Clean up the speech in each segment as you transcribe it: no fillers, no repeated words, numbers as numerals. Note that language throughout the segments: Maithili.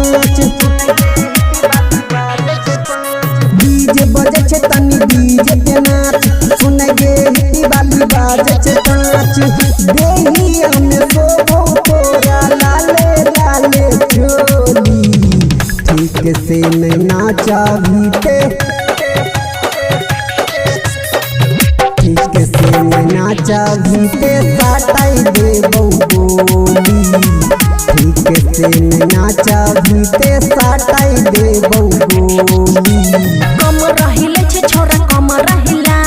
पाँच। डीजे बजे छै तनी डीजे पे नाच, सुन गे हिप्पी वाली बाजे छै पाँच। देहिया में शोभो तोरा लाले लाले चोली, ठीक से नहीं नाचा ते, ठीक से नहीं नाचा ते साटाई देबौ गोली। ठीक से नहीं नाचा ते साटाई देबौ गोली। कम रहिले छे छोरा कम रहिला,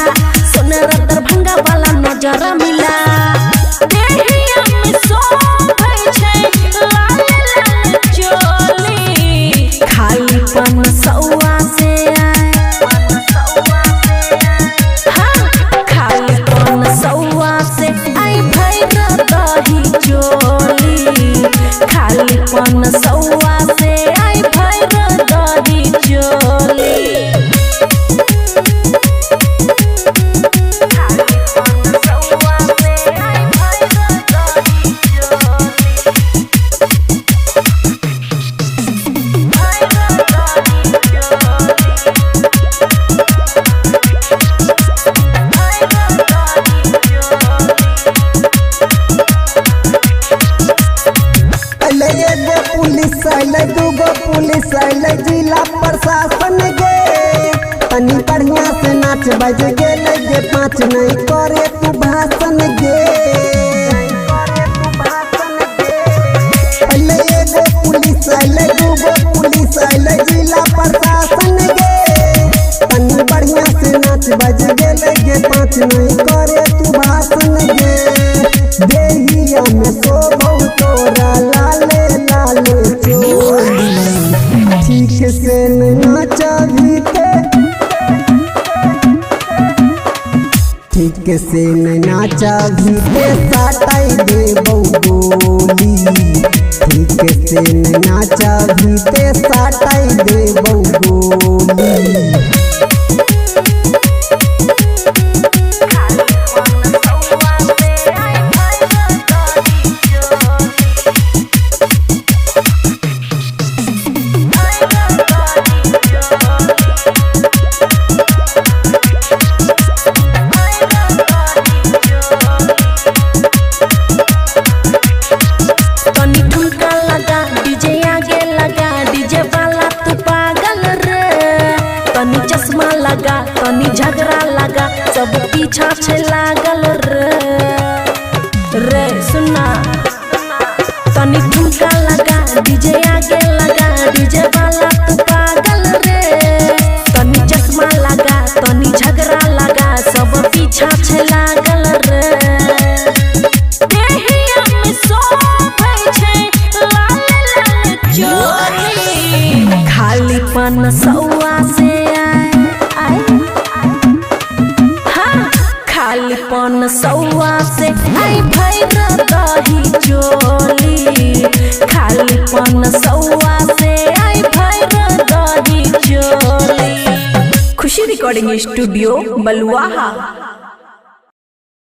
सोनरा दरभंगा वाला नजर मिला। देहिया में शोभै छै लाल लाल चोली, खाली पन सौआ से आए, हाँ खाली पन सौआ से आई भैर दही चोली, खाली पन सौआ से आई भैर दही चोली। अइले एगो पुलिस अइले दूगो पुलिस अइले जिला प्रशासन गे, तनी बढ़िया से नाच बज गेलै गे पाँच, नहीं करे तू भाषण गे। अइले एगो पुलिस अइले दूगो पुलिस अइले जिला प्रशासन गे, तनी बढ़िया से नाच बज गेलै गे पाँच, नहीं करे तू भाषण गे। देहिया में शोभो तोरा लाले लाले चोली, ठीक से नाचा ते, ठीक से नाचा ते साटाई देबौ गोली। ठीक से नाचा ते साटाई देबौ गोली। तनी ठुमका लगा डीजे आगे लगा, डीजे वाला तू पागल रे। तनी चश्मा लगा तनी झगड़ा लगा, सब पीछा छे लागल रे। रे सुना तनी ठुमका लगा डीजे आगे लगा, डीजे वाला तू पागल रे। तनी चश्मा लगा तनी झगड़ा लगा, सब पीछा छे लागल रे। देहिया में शोभै छै लाल लाल चोली, खाली पन सौआ से आए आए, हाँ खाली पन सौआ से आई भैर दही चोली, खाली पन सौआ से आई भैर दही चोली। खुशी रिकॉर्डिंग स्टूडियो बलुआहा।